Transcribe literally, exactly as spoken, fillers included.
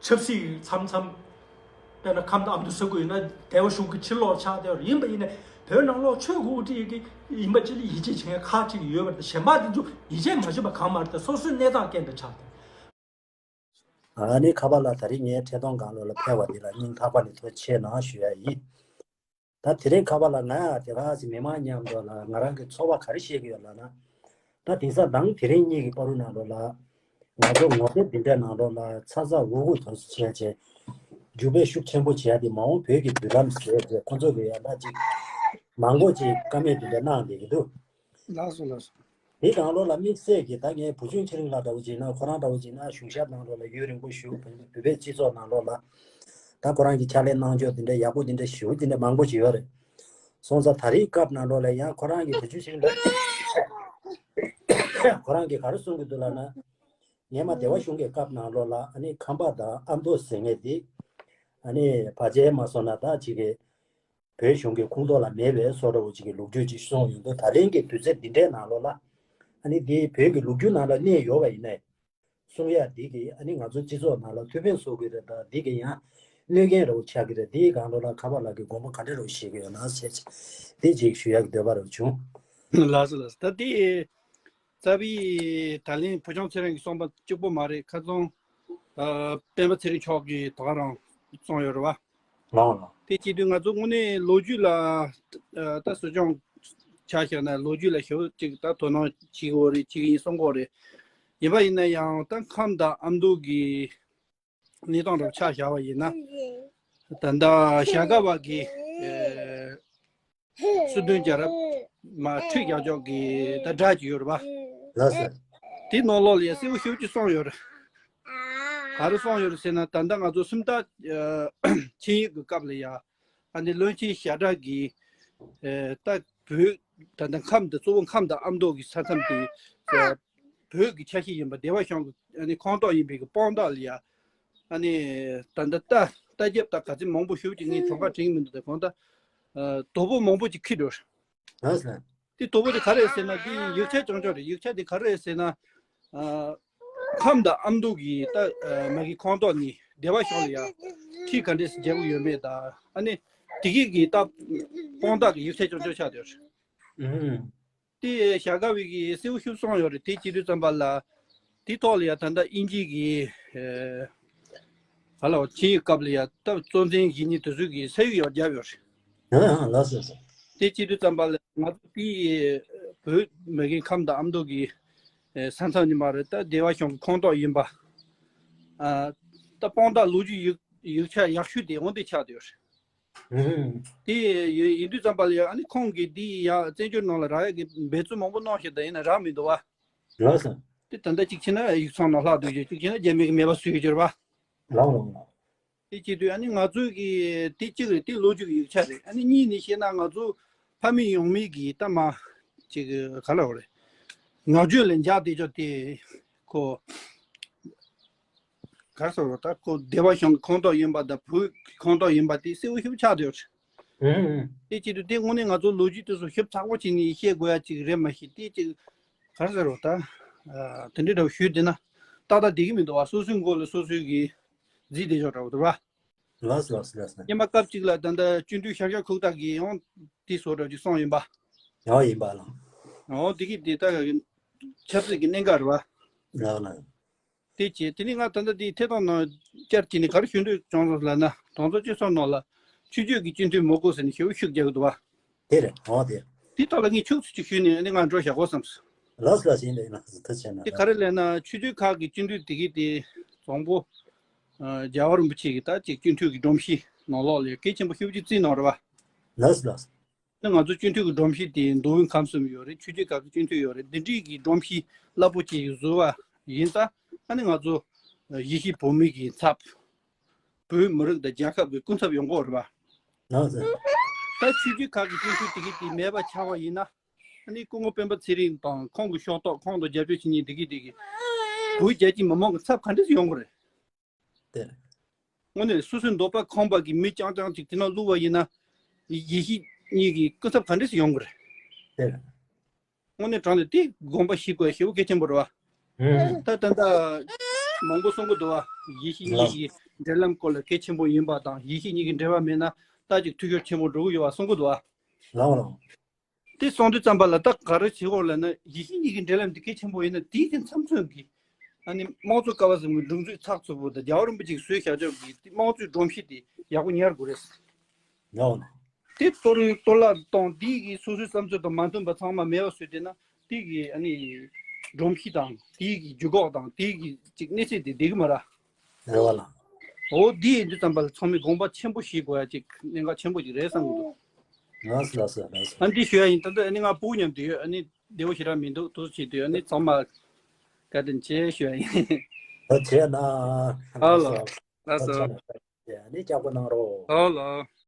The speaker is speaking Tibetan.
ཆབ་སྲིད་མཚམས་མཚམས། དཔེར་ན་ཁམས་དང་ཨ་མདོ་ས་ཁུལ་ཡིན་ན་སྡེ་བ་གཞུང་གི་ཕྱིར་ལོག་ཆགས་བསྡད་པ་ཡིན་པ་ཡིན་ནའི་བོད་ནང་ལོགས་ཆོས་ཀྱི་དབུ་ཁྲིད་ཀྱི་ཡིན་པ་ཅིག་ལ་ཡིད་ཆེས་བྱེད་མཁན་ཁག་ཅིག་ཡོད་པ་དང་། གཞན་པ་དེ་ཚོ་ཡིད་ཆེས་མ་བྱེད་པ་གང་མ་རེད་དེ། སོ་སོའི་གནས་སྟངས་རྐྱེན་དང་ཆགས་ཏེ། ཨ་ནི་ཁ་པར་ལགས། ད་རིང་ངའི་འཕྲིན་གཏོང་སྒང་ལོགས་ལ་ཕེབས་པ་འདི་ལ་སྙིང་ཐག་པ་ནས་ཐུགས་རྗེ་ཆེ་གནང་ཞུ་ཡ་ཡིན། ད་དེ་རིང་ཁ་པར་ལགས། ང་ཡང་དེ་ག་ཟེ་མི་མང་མཉམ་དུ་ལ་ང་རང་གི་ཚོར་བ་ག་རེ་བཤད་ཀྱི་ཡོད་ལབ་ན། ད་དེང་སང་དང་དེ་རིང་གཉིས་ཀྱི་བར་དུ་ནང་ལོགས་ལ་ང་ཚོ་ངོ་དེབ་འདི་འདྲའི་ནང་ལོགས་ལ་ཚ་ཚ་འུར་འུར་དུ་བྱས་བྱས་འཇུག་པའི་ཤུགས་ཆེན་པོ་བྱས་ཏེ། མ་འོངས་བོད་ཀྱི་མདུན་ལམ་ཟེར་བྱས་ཁོ་ཚོ་གི་ཡང་ན་ཅིག་མང་པོ་ཅིག་བཀའ་མོལ་འདི་འདྲ་གནང་བསྡད་ཀྱི་འདུག། ལགས་སོ་ལགས་སོ། དེའི་ནང་ལོགས་ལ་དམིགས་བསལ་གྱིས་ད་ངས་བུ་ཆུང་ཚེ་རིང་ལགས་འདྲ་བོ་བྱས་ན། ཁོ་རང་འདྲ་བོ་བྱས་ན་གཞུང་ཞབས་ནང་ལོགས་ལ་ཡུན་རིང་པོ་བཞུགས། བོད་པའི་སྤྱི་ཚོགས་ནང་ལོགས་ལ་ད་ཁོ་རང་གི་ཕྱག་ལས་གནང་ཕྱོགས་འདི་འདྲ་ཡག་པོ་འདི་འདྲ་ཞེ་པོ་འདི་འདྲ་མང་པོ་ཞིག་ཡོད་རེད། སོང་ཙང་ད་རེས་སྐབས་ནང་ལོགས་ལ་ཡང་ཁོ་རང་གི་བུ་ཆུང་ཚེ་རིང་ལགས་ཁོ་རང་གིས་ག་རེ་གསུང་གི་འདུག་ལབ་ན། སྔོན་མ་སྡེ་བ་གཞུང་གི་སྐབས་ནང་ལོགས་ལ་ཨ་ནི་ཁམས་པ་དང་ཨ་མདོ་ཟེར་མཁན་དེ་ཨ་ནི་ཕལ་ཆེར་མ་སོང་ན་ད་ཅིག་གི་བོད་གཞུང་གི་ཁོངས་གཏོགས་ལ་མེད་པའི་བཟོ་འདྲ་བོ་ཅིག་གི་ལོ་རྒྱུས་ཅིག་གསུངས་ཡོང་དུས། ད་ལན་གྱི་དུས་ཚོད་འདི་འདྲའི་ནང་ལོགས་ལ་ཨ་ནི་འདི་བོད་ཀྱི་ལོ་རྒྱུས་ནང་ལ་གནས་ཡོད་པ་ཡིན་ནའི་གསུང་ཡ་འདི་གིས་ཨ་ནི་ང་ཚོ་སྤྱི་ཚོགས་ནང་ལ་ཐུགས་ཕན་གསོས་ཀྱི་རེད། ད་འདི་གིས་ཡང་གནོད་སྐྱོན་འདྲ་བོ་ཆགས་ཀྱི་རེད། འདིའི་སྒང་ལོགས་ལ་ཁ་པར་ལགས་ཀྱིས་དགོངས་པ་ག་འདྲ་འདྲ་བོ་བཞེས་ཀྱི་ཡོད་ན་ཟེར་བྱས་འདི་ཅིག་ཞུ་ཡག་འདོད་པ་རེ་བྱུང་། ལགས་སོ་ལགས་སོ། ད་འདི་རྩ་བའི་ད་ལན་བུ་ཆུང་ཚེ་རིང་གིས་གསུངས་པ་གཅིག་པོ་མ་རེད། ཁ་སང་ཨ་སྤེན་པ་ཚེ་རིང་མཆོག་གིས་ད་ག་རང་གསུངས་ཡོད་རེད་བ། ལགས་ལགས། དེ་བྱེད་དུས་ང་ཚོ་དངོས་གནས་ལོ་རྒྱུས་ལ་ཨ་ད་སྲིད་སྐྱོང་ཆ་བཞག་ན་ལོ་རྒྱུས་ལ་ཞེ་པོ་ཅིག་ད་དོ་སྣང་བྱེད་ཀྱི་ཡོད་རེད། བྱེད་ཀྱི་ཡིན་གསུང་གི་ཡོད་རེད། ཡིན་པ་ཡིན་ན་ཡང་ད་ཁམས་དང་ཨ་མདོ་གི་གནས་སྟངས་རབ་ཆ་བཞག་པ་ཡིན་ན། ད་ལྟ་ཞྭ་སྒབ་པ་གི་ཨེ་སྲིད་དོན་རྒྱལ་རབས་མ་ཁྲི་བརྒྱ་ཅོག་གི་ད་སྒྲ་ཅིག་ཡོད་རེད་པ། ལགས་སོ། དེའི་ནང་ལོགས་ལ་ཡ་གསལ་པོ་ཞེ་པོ་ཅིག་གསུངས་ཡོད་རེད། ག་རེ་གསུངས་ཡོད་རེད་ཟེར་ན། ད་ལྟ་ང་ཚོ་སུམ་རྟགས་ཨེ་ཆིངས་ཡིག་གི་སྐབས་ལ་ཡ་ཨ་ནི་བློན་ཆེན་ཞྭ་སྒྲ་གིས་ཨེ་ད་བོད་ད་ལྟ་ཁམས་དང་གཙོ་བོ་ཁམས་དང་ཨ་མདོ་གི་ས་མཚམས་དེ་ཨེ་བོད་ཀྱི་ཆ་ཤས་ཡིན་པ། སྡེ་བ་གཞུང་གི་ཨ་ནི་ཁོངས་གཏོགས་ཡིན་པའི་གི་དཔང་རྟགས་ལ་ཡ། ཨ་ནི་ད་ལྟ་ལྟ་ལྟ་རྒྱབ་ད་ག་ཚོད་མང་པོ་ཞེ་པོ་ཅིག་ངས་གྲངས་ཀ་དྲན་གྱི་མི་འདུག། ད་གང་ལྟར་ཨ་དོ་པོ་མང་པོ་ཅིག་ཁྱེར་འགྲོ། ལགས་སོ། དེ་དོ་པོ་དེ་ག་རེ་རེད་ཟེར་ན། དེ་ཡིག་ཆ་རྐྱང་རྐྱང་རེད། ཡིག་ཆ་དེ་ག་རེ་རེད་ཟེར་ན། ཨ་ཁམས་དང་ཨ་མདོ་གི་ད་ཨ་མ་གི་ཁོངས་གཏོགས་ནས་སྡེ་བ་གཞུང་ལ་ཡ་ཁྲལ་ག་འདྲས་རྒྱག་གི་ཡོད་མེད་དང་། ཨ་ནི་དེ་གི་གི་ད་དཔང་རྟགས་ཀྱི་ཡིག་ཆ་རྐྱང་རྐྱང་ཆགས་བསྡད་ཡོད་རེད། ཨུམ། དེ་ཞྭ་སྒབ་པའི་གི་གསལ་པོ་ཞིག་གསུངས་ཡོད་རེད། དེ་བྱེད་དུས་ཙམ་པ་ལ་དེ་ཐོག་ལ་ཡ་ད་ལྟ་དབྱིན་ཇི་གི་ཨེ་ག་ལ་བ་ཆིངས་ཡིག་སྐབས་ལ་ཡ་ད་གཙོ་འཛིན་བཞི་གཉིས་དེ་ཚོས་གི་ས་ཡིག་ཡང་བརྒྱབ་ཡོད་རེད། ཨ་ལགས་སོ་སོ། དེ་བྱེད་དུས་ཙམ་པ་ལ་ང་ཚོ་དེ་བོད་མ་གི་ཁམས་དང་ཨ་མདོ་གི་ཨེ་ས་མཚམས་ནི་མ་རེད། ད་སྡེ་བ་གཞུང་གི་ཁོངས་གཏོགས་ཡིན་པ། ཨ་ད་དཔང་རྟགས་ལོ་རྒྱུས་ཡིག་ཡིག་ཆ་ཡག་ཤོས་དེ་འོ་དེ་ཆགས་བསྡད་ཡོད་རེད། ཨུ་ཧུམ། དེ་ཡིན་དུས་ཙམ་པ་ལ་ཡ་ཨ་ནི་ཁོང་གིས་འདི་ཡ་བཙན་བྱོལ་ནང་ལ་རག་ཡག་གི་འབད་བརྩོན་མང་པོ་གནང་ཞིག་ད་ཡིན་ན་རག་མི་འདུག་བ། ལགས་སོ། དེ་ད་ལྟ་གཅིག་བྱས་ན་ཡིག་ཚང་ནང་ལྷག་འདུག་ཅེས། གཅིག་བྱས་ན་རྒྱ་མི་གིས་མེད་པ་བཟོས་ཡོད་ཀྱི་རེད་བ། ལགས་ལགས་ལགས། དེ་བྱེད་དུས་ཨ་ནི་ང་ཚོའི་གི་དེ་གཅིག་རེད། དེ་ལོ་རྒྱུས་ཀྱི་ཡིག་ཆ་རེད། ཨ་ནི་གཉིས་ནི་བཤད་ན་ང་ཚོ་ཕ་མེས་ཡང་མེས་ཀྱི་ད་མ་ཅིག་ག་ལ་བ་རེད། ངག་རྒྱུན་ལ་འཇགས་བསྡད་ཆོག་དེ་ཁོ། ག་རེ་ཟེར་བ། ད་ཁོ་སྡེ་བ་གཞུང་གི་ཁོངས་གཏོགས་ཡིན་པ་དང་བོད་ཀྱི་ཁོངས་གཏོགས་ཡིན་པ་དེ་གསལ་པོ་ཞིག་ཆགས་བསྡད་ཡོད་རེད། ཨུ་ཧུམ། དེ་བྱེད་དུས་དེ་དངོས་གནས་ང་ཚོ་ལོ་རྒྱུས་དེ་ཚོ་ཞིབ་ཚགས་པོ་བྱས་ནས་བཤད་དགོས་ཡ་ཅིག་རེད་མ་གཞི། དེ་ཅིག་ག་རེ་ཟེར་བ། ད་ཨ་དེ་འདྲའི་འདྲ་བོ་ཞུས་བསྡད་ན་ཏག་ཏག་བསྡད་ཀྱི་མི་འདུག་བ། སོ་སོའི་མགོ་ལ་སོ་སོའི་གི་རྫིས་བསྡད་ཆོག་འདྲ་བོ་འདུག་བ། ལགས་སོ་ལགས་སོ་ལགས་སོ། སྔོན་མ་སྐབས་གཅིག་ལ་ད་ལྟ་སྤྱི་འཐུས་ཤར་ཤར་ཁུག་རྟ་གིས་ཡང་དེ་བཟོ་འདྲ་ཅིག་གསུངས་ཡིན་པ། ཡང་ཡིན་པ་ལགས། འོ་དེ་གི་དེ་ད་ཆབ་སྲིད་ཀྱི་གནད་འགག་རེད་བ། ལགས་ལགས། དེ་བྱས་དེ་ནི་ང་ད་ལྟ་དེ་ཐད་གཏོང་ནང་བསྐྱར་བྱས་ནས་ག་རེ་ཞུ་འདོད་བྱུང་སོང་ལབ་ན། གྲོང་ཚོ་སྤྱི་ཚོགས་ནང་ལ་ཆོས་བརྒྱུད་ཀྱི་སྤྱི་འཐུས་མི་དགོས་ཟེར་ནས་ཞེ་པོ་ཤུགས་རྒྱག་གི་འདུག་བ། དེ་རེད། འོ་དེ། དེ་ཐོག་ལ་ངས་ཁྱུག་ཙམ་ཅིག་ཞུས་ནས་ཨ་ནི་ང་འགྲོ་བཞག་དགོས་བསམས་སོང་། ལགས་སོ་ལགས་སོ། ཡིན་ལགས་ཡིན་ལགས་སོ། ཐུགས་རྗེ་ཆེ་གནང་། དེ་ག་རེ་ལབ་ན་ཆོས་བརྒྱུད་ཁག་གི་སྤྱི་འཐུས་དེ་གི་དེ་བཟང་པོ། ཨ་རྒྱལ་བ་རིན་པོ་ཆེ་གི་ད་ཅིག་སྤྱི་འཐུས་ཀྱི་སྒྲོམ་གཞི་ནང་ལོགས་ལ་གལ་ཆེན་པོ་ཞེ་པོ་ཅིག་བརྩིས་གནང་རེད་བ། ལགས་སོ་ལགས་སོ། ནི་ང་ཚོ་སྤྱི་འཐུས་ཀྱི་སྒྲོམ་གཞི་དེ་མདོ་དབུས་ཁམས་གསུམ་ཡོད་རེད། ཆོས་བརྒྱུད་ཁག་གི་སྤྱི་འཐུས་ཡོད་རེད། འདི་འདྲའི་གི་སྒྲོམ་གཞི་རླབས་པོ་ཆེ་བཟོས་པ་ཡིན་ཙང་། ཨ་ནི་ང་ཚོ་གཞིས་བྱེས་བོད་མི་གི་ཚབ། བོད་མི་རིགས་དང་རྒྱལ་ཁབ་ཀྱི་སྐུ་ཚབ་ཡོང་གི་ཡོད་རེད་པ། ལགས་སོ། ད་ཆོས་བརྒྱུད་ཁག་གི་སྤྱི་འཐུས་དེ་གི་དེ་མེད་པ་ཆགས་པ་ཡིན་ན། ཨ་ནི་སྐུ་ངོ་སྤེན་པ་ཚེ་རིང་དང་ཁོང་གི་ཕྱོགས་གཏོགས་ཁོང་དང་རྒྱབ་སྐྱོར་བྱེད་མཁན་དེ་གི་དེ་གི་བོད་རྒྱལ་གཅེས་མི་མང་གི་ཚབ་ག་འདྲས་སེ་ཡོང་གི་རེད། དེ། དངོས་གནས་སོ་སོའི་འདོད་པ་ཁེངས་པ་གི་མི་རྐྱང་རྐྱང་ཅིག་དེ་ནང་བླུགས་པ་ཡིན་ན། གཞིས་བྱེས་གཉིས་ཀྱི་སྐུ་ཚབ་ག་འདྲས་སེ་ཡོང་གི་རེད། དེ། དངོས་གནས་དྲང་གནས་དེ་དགོངས་པ་བཞེས་དགོས་ཞེ་པོ་གལ་ཆེན་པོ་རེད་བ། ཨུ། ད་ད་ལྟ་མང་པོ་གསུང་གི་འདུག་བ། གཞིས་བྱེས་གཉིས་ཀྱི་ འབྲེལ་ལམ་སྐོར་ལ་གལ་ཆེན་པོ་ཡིན་པ་དང་ཡེ་ཤེས་གཉིས་ཀྱི་འབྲེལ་བ་མེད་ན་ད་ཅིག་འཐུས་ཤོར་ཆེན་པོ་འགྲོ་གི་ཡོད་པ་གསུང་གི་འདུག་ཨ། ལགས་ལགས། དེ་གསུང་དུས་ཙམ་པ་ལ་ད་ག་རེ་བྱེད་དགོས་ལབ་ན་ཡེ་ཤེས་གཉིས་ཀྱི་འབྲེལ་ལམ་འདི་གལ་ཆེན་པོ་ཡིན་ན་དེའི་གི་མཚམས་མཚོན་གྱི་ཨ་ནི་དམངས་གཙོ་ཀ་བ་གསུམ་གྱི་སྒྲིག་འཛུགས་ཚགས་ཚུད་པོ་དང་རྒྱལ་བ་རིན་པོ་ཆེས་བཟོས་བཞག་ཆོག་གི་དེ་དམངས་གཙོའི་སྒྲོམ་གཞི་དེ་ཡག་པོ་ཉར་དགོས་རེད། ལགས་ལགས། དེ་གཏོར་གཏོར་བརླག་གཏོང་དེའི་གི་སོ་སོའི་བསམ་ཚུལ་དང་མ་མཐུན་པ་ཚང་མ་མེད་པ་བཟོས་བསྡད་ན་དེའི་གི་ཨ་ནི་སྒྲོམ་གཞི་དང་དེའི་གི་རྒྱུ་འགོག་དང་དེའི་གི་ཅིག་གནས་ཚད་དེ་བསྡད་གི་མ་རེད། རེད་བ་ལགས། འོ་འདི་ཡིན་དུས་ཙམ་པ་ལ་ཚང་མས་དགོངས་པ་ཆེན་པོ་བཞེས་དགོས་ཡ་ཅིག་གནད་འགག་ཆེན་པོ་ཅིག་རེད་བསམ་གི་འདུག་ལགས་སོ་ལགས་སོ་ལགས་སོ། ཨ་འདི་ཞུ་ཡ་ཡིན། ད་ལྟ་ཨ་ནི་ང་སྤུ་གུ་མཉམ་དུ་ཡོད། ཨ་ནི་བདེ་བོ་ཞེ་དྲག་མི་འདུག་དུས་ཚོད་བྱེད་དུས་ཨ་ནི་ཚང་མ་བཀའ་དྲིན་ཆེ་ཞུ་ཡ་ཡིན། ད་བྱས་ན། ཨ་ལ། ལགས་སོ། ཨ་ནི་ལྕགས་པོ་གནང་རོགས། ཨ་ལ།